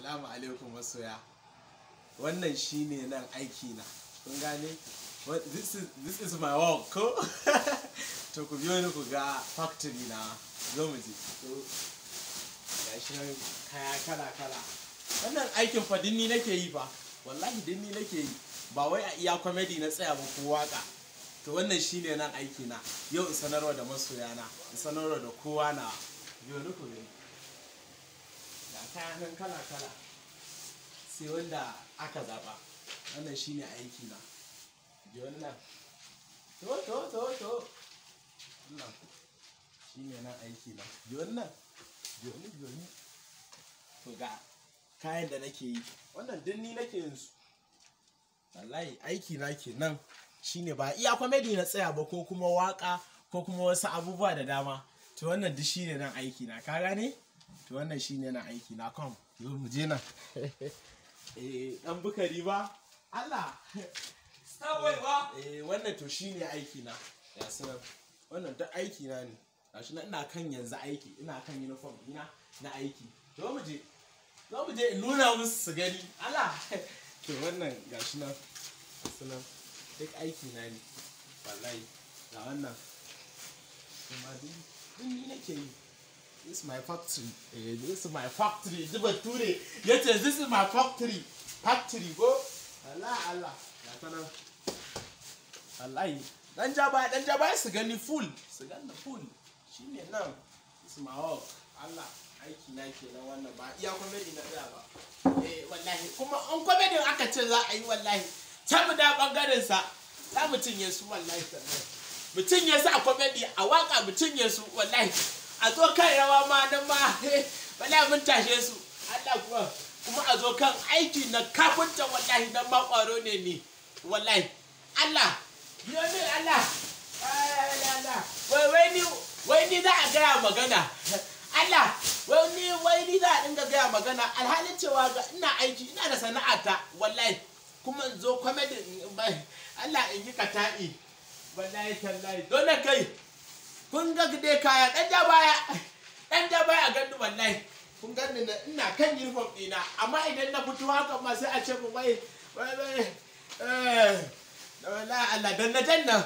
Assalamu alaikum masoya. Wannan shine nan aiki na. Kun gane? This is my work ko? To, ku biyo ni ku ga factory na. Zo mu je. To, gashi nan kaya kala kala. Wannan aikin fa dinni nake yi fa. Wallahi dinni nake yi. Ba wai a iya comedy na tsaya ba ko waka. To, wannan shine nan aiki na. Yau in sanarwa da masoyana, in sanarwa da kowa na. Biyo ni ku gani. Ga kaya nan kala kala. Sai wanda aka zaba. Wannan shine aiki na. Ji wannan. To, to, to, to. Wannan shine nan aiki na. Ji wannan. Ji wani, ji wani. To, ga kayan da nake yi. Wannan duk ni nake yin su. Wallahi aiki na kenan. Shine ba iya comedy na tsaya ba ko kuma waka ko kuma wasu abubuwa da dama. To, wannan duk shine nan aiki na. Ka gane? To, wannan shine nan aiki na. Kom, zo mu je nan. Eh, dan bukari ba. Allah. Starboy ba? Eh, wannan to shine aiki na. Ya sunan. Wannan duk aiki na ne. Gashi nan ina kan yanzu aiki, ina kan uniform ina na aiki. Zo mu je. Zo mu je in nuna musu su gani. Allah. To, wannan gashi nan. Sunan. Duk aiki na ne. Wallahi. Ga wannan. Kuma duk ni nake yi. This is my factory. Eh, this is my factory. Ji bature. Yace this is my factory. Factory go. Allah Allah. Ga ta nan. Wallahi. Dan ja baya, dan ja baya su gani full. Su gani full. Shine nan. This is my work. Allah. Aiki na kenan wannan, ba iya comedy na tsaya ba. Eh, wallahi kuma an comedy aka ce za a yi, wallahi. Can mu da bangaren sa. Za mu cinye su wallahi tallahi. Mu cinye su a comedy, a waka mu cinye su wallahi. A zo kan rawa ma, nan ma wallahi mun tashe su. Allah kuwa. Kuma a zo kan aiki na kafinta, wallahi nan ma kwaro ne ni. Wallahi. Allah. Biyo ni Allah. Allah. Wai ni za a gaya magana. Allah, wai ni za a dinga gaya magana alhalin cewa ga ina aiki, ina da sana'ata wallahi. Kuma in zo comedy, Allah, in yi kata'i. Wallahi tallahi. Dole kai. Kun ga dai kaya, dan ja baya. Dan ja baya a ganni wallahi. Kun ganni na ina kan uniform ɗina, amma idan na fito haka ma sai a ce mu wai wai wai, eh, wallahi Allah dan na janna.